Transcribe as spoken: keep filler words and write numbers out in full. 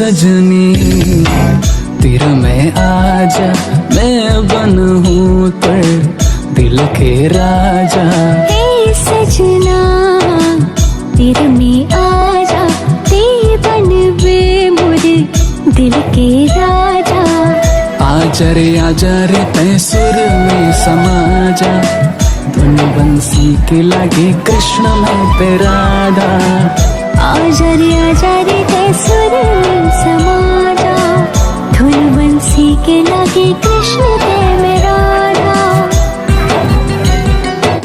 सजनी, तीर में आजा, मैं बनहूँ तोर दिल के राजा। हे सजना, तीर में आजा, ते बनबे मोर दिल के राजा। आजा रे आजा रे तैं सुर में समा जा, धुन बंसी के लागे कृष्ण मैं ते राधा। आजा रे आजा रे तैं सुर में समा जा, धुन बंसी के लागे कृष्ण ते